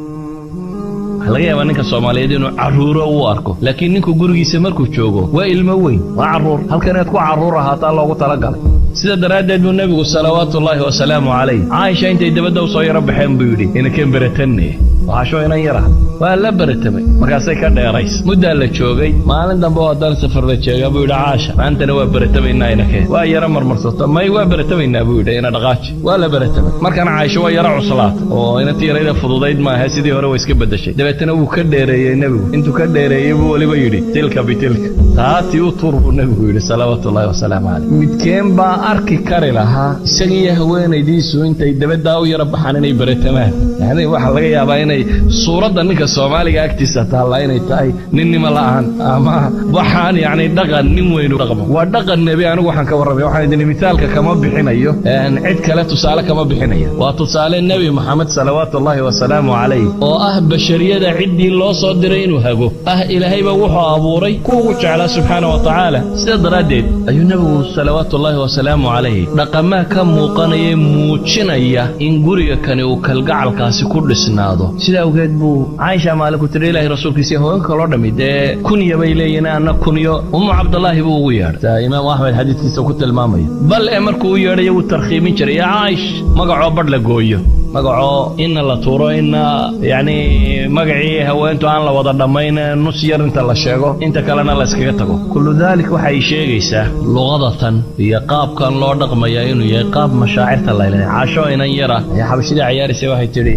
Waxaa laga yaabaa ninka Soomaaliyeed inuu carruuro u arko, laakiin ninku gurigiisa markuu joogo waa ilmo weyn, waa carruur. Halkan inaad ku carruur ahaataa loogu talagalay. Sida daraaddeed buu nebigu, salawaatuullaahi wasalaamu calayh, Caaisha intay dabadda u soo yaro baxeen buu yidhi: "Inaken beratanne." Waxaashoo inan yara waa la beratamay, markaasay ka dheerays. Muddaa la joogay. Maalin dambe oo haddana safar la jeegaa buu yidhi: "Caasha, maantana waa beratamaynaa, inakeen." Waa yaro marmarsato. "May, waa beratamaynaa," buu yidhi, "ina dhaqaaji." Waa la beratamay. Markana Caaisha waa yaro cuslaatay oo inantii yarayda fududayd maaha, sidii hore waa iska beddeshay. Dabeetana wuu ka dheereeyey nebigu. Intuu ka dheereeyey buu weliba yidhi: "Tilka bitilka, taatii u tur," buu nebigu yidhi, salawaatullaahi wasalaamu calayh. Midkeen baa arki kari lahaa isagiiyo haweenaydiisu intay dabaddaa u yaro baxaan inay beratamaan? Yacni waxaa laga yaabaa inay suuradda ninka Soomaaliga agtiisa taallaa inay tahay ninnimo la'aan ama waxaan yacni dhaqan nin weynu dhaqmo. Waa dhaqan nebi. Anigu waxaan ka warramaya, waxaan idin mithaalka kama bixinayo cid kale, tusaale kama bixinayo. Waa tusaale Nebi Moxamed, salawaatullaahi wasalaamu calayh, oo ah bashariyada ciddii loo soo diray inuu hago ah, ilaahayba wuxuu abuuray kuwa ugu jeclaa, subxaana wa tacaala. Sida daraaddeed ayuu nebigu, salawaatullaahi wasalaamu calayh, dhaqamaa ka muuqanaya muujinaya in guriga kani uu kalgacalkaasi ku dhisnaado. Sida awgeed buu Caaisha maalin ku tiri Ilaahay rasuulkiisa: "Haweenka kaloo dhammi dee kunya bay leeyihiin, anna kunyo." Ummu Cabdallaahi buu ugu yeedhay, Imaamu Axmed xadiidkiisa ku tilmaamayo. Bal ee markuu u yeedhayo wuu tarkhiimin jiray: "Yaa Caa'ish." Magacoo badh la gooyo, magacoo inna la tuuro, inna yacni magacii haweentu aan la wada dhammayn, nus yar inta la sheego, inta kalena la iskaga tago. Kullu daalik waxay sheegaysaa luqadatan iyo qaabkan loo dhaqmayaa inuu yahay qaab mashaacirta la leeyahay. Caasho inan yara ayaa xabashidii cayaaraysa waxay tidhi: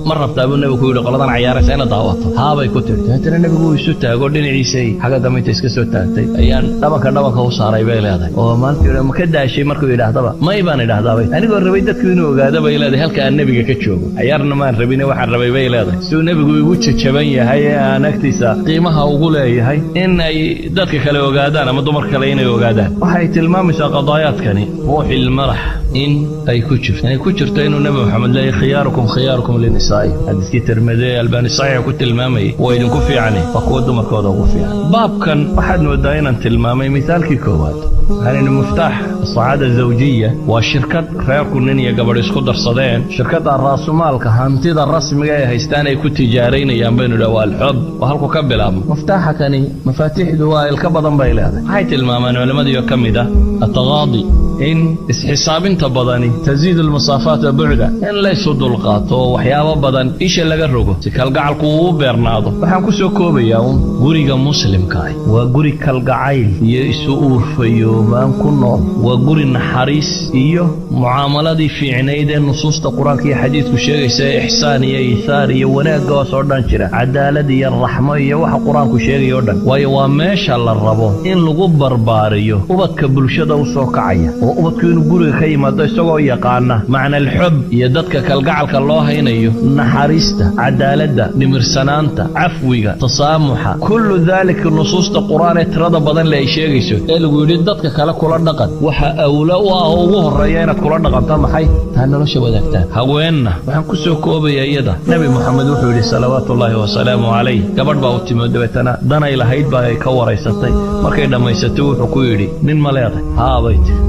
"Ma rabtaa?" buu nebigu ku yidhi, "qoladan cayaaraysa inaad daawato?" "Haabay," ku tidhi. Dabeetana nebigu uu isu taago dhinaciisay xagga dambe inta iska soo taagtay ayaan dhabanka dhabanka u saaray, bay leedahay. Oo maalintii "Ma ka daashay?" markuu yidhaahdaba, "May," baan idhaahdaabay. "Anigoo rabay dadku inuu ogaado," bay leedahay, "halka aan nebiga ka joogo. Cayaarna maan rabine, waxaan rabay," bay leedahay, "siduu nebigu igu jajaban yahay ee aan agtiisa qiimaha ugu leeyahay in ay dadka kale ogaadaan ama dumar kale inay ogaadaan." Waxay tilmaamaysaa qadaayaadkani ruuxil marax in ay ku jirto, inay ku jirto inuu Nebi Moxamed leeyahy: "Khiyaarukum khiyaarukum linisaa'i." Xadiiskii Tirmide, Albaani saxiixa ku tilmaamayay, waa idinku fiicane waa kuwa dumarkooda ugu fiican. Baabkan waxaad moodaa inaan tilmaamay mithaalkii koowaad. Waxaan idhi muftaax asacaada zawjiya waa shirkad reerku nin iyo gabadh isku darsadeen. Shirkadda raasumaalka, hantida rasmiga ay haystaan ay ku tijaaraynayaan baynu idhaha waa alxub, waa halku ka bilaabmo muftaaxa kani. Mafaatiixdu waa ilka badan bay leedahay. Waxay tilmaamaan culammadii oo ka mid ah ataqaadi in isxisaabinta badani taziidu almasaafaata bucda, in laysu dulqaato oo waxyaabo badan isha laga rogo si kalgacalku uu u beernaado. Waxaan ku soo koobayaa uun: guriga muslimka ah waa guri kalgacayl iyo isu uurfayoobaan ku nool, waa guri naxariis iyo mucaamaladii fiicnayd ee nusuusta Qur-aanka iyo xadiidku sheegaysa, ee ixsaan iyo iithaar iyo wanaaggaas oo dhan jira, cadaalad iyo raxmo iyo waxa Qur-aanku sheegaya o dhan. Waayo, waa meesha la rabo in lagu barbaariyo ubadka bulshada u soo kacaya, oo ubadku inuu guriga ka yimaado isagoo yaqaana macna alxub iyo dadka kalgacalka loo haynayo, naxariista, cadaaladda, dhimirsanaanta, cafwiga, tasaamuxa, kullu daalika nusuusta Qur-aan ee tirada badan le ay sheegayso ee lagu yidhi dadka kale kula dhaqan. Waxa awla u ah oo ugu horreeya inaad kula dhaqanto maxay taa? Nolosha wadaagtaan. Haweenna waxaan ku soo koobaya iyada Nebi Moxamed wuxuu yidhi, salawaatullaahi wasalaamu calayh, gabadh baa u timi oo dabeetana danay lahayd baa ay ka waraysatay. Markay dhammaysatay wuxuu ku yidhi: "Nin ma leedahay?" "Haa," bay tiri.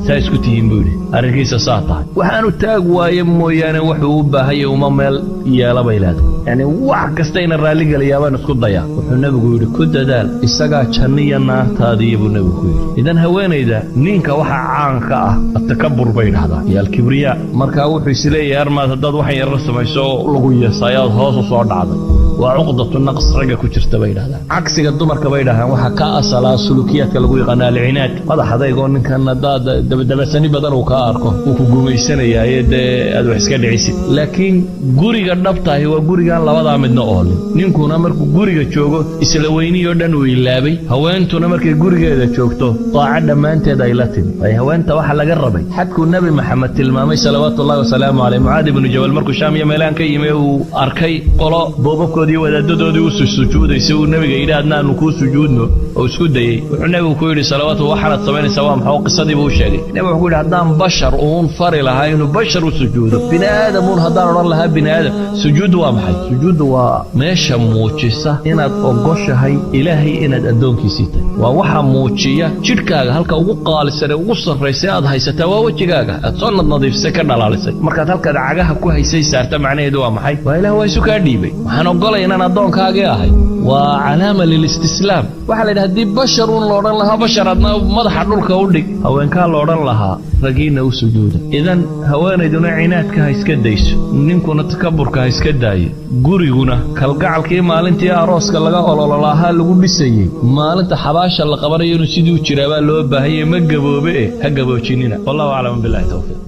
"Saa isku tihiin?" buu yidhi. "Arrinkiisa saa tahay, waxaanu taag waaye mooyaane wuxuu u baahanya uma meel yeela," bay leedahay. Yacni wax kasta ina raalligeliyaa baan isku dayaa. Wuxuu nebigu yidhi: "Ku dadaal, isagaa janno iyo naartaadiiya," buu nebigu ku yidhi. Idan haweenayda ninka waxaa caanka ah atakabur bay dhahdaa iyo alkibriyaa. Markaa wuxuu isleeyahay armaad haddaad waxan yarra samayso lagu yeesayaad hoos u soo dhacday. Waa cuqdatu naqs ragga ku jirta bay dhahdaan. Cagsiga dumarka bay dhahdaan waxaa ka asalaa sulukiyaadka lagu yaqaano alcinaad, madax adaygoo ninkan haddaad dabadabasani badan uu kaa arko uu ku gumaysanayaaye dee aad wax iska dhicisid. Laakiin guriga dhabtahi waa gurigaan labadaa midna oolin. Ninkuna markuu guriga joogo isla weyniyoo dhan uu ilaabay, haweentuna markay gurigeeda joogto daaco dhammaanteed ay la timi. Waayo, haweenta waxaa laga rabay xadkuu Nebi Maxamed tilmaamay, salawaatullahi wasalaamu caleyh. Mucaad ibnu Jabal markuu Shaam iyo meelaan ka yimi uu arkay qolo boobabkoodii wadaadadoodii u sujuudaysa, uu nebiga yidhi: "Adna aanu kuu sujuudno," oo isku dayey, wuxuu nebigu ku yidhi salawaatu: "Waxaanaad samaynaysaa waa maxaa?" Qisadiibu u sheegay. Nebigu wuxuu ku yidhi: "Haddaan bashar uun fari lahaa inuu bashar u sujuudo, bini aadam uun haddaan odhan lahaa bini aadam sujuuddu waa maxay?" Sujuuddu waa meesha muujisa inaad ogoshahay Ilaahay inaad addoonkiisii tahay. Waa waxa muujiya jidhkaaga halka ugu qaalisan ee ugu sarraysa aad haysataa, waa wejigaaga aad soo nadnadiifisay, ka dhalaalisay. Markaad halkaad cagaha ku haysay saarta, macnaheedu waa maxay? Waa Ilaah, waa isu kaa dhiibay, waxaan ogolay inaan addoonkaagii ahay. Waa calaama lilistislaam. Waxaa la yidhi, haddii bashar uun la odhan lahaa, bashar adna madaxa dhulka u dhig, haweenkaa la odhan lahaa, ragiinna u sujuuda. Idan haweenayduna cinaadka ha iska dayso, ninkuna takaburka ha iska daayo. Guriguna kalgacalkii maalintii arooska laga olololaahaa lagu dhisayey, maalinta xabaasha la qabanayo inuu sidii u jiraabaa loo baahanyay. Ma gaboobe, eh, ha gaboojinina. Wallahu aclam, billahi towfiiq.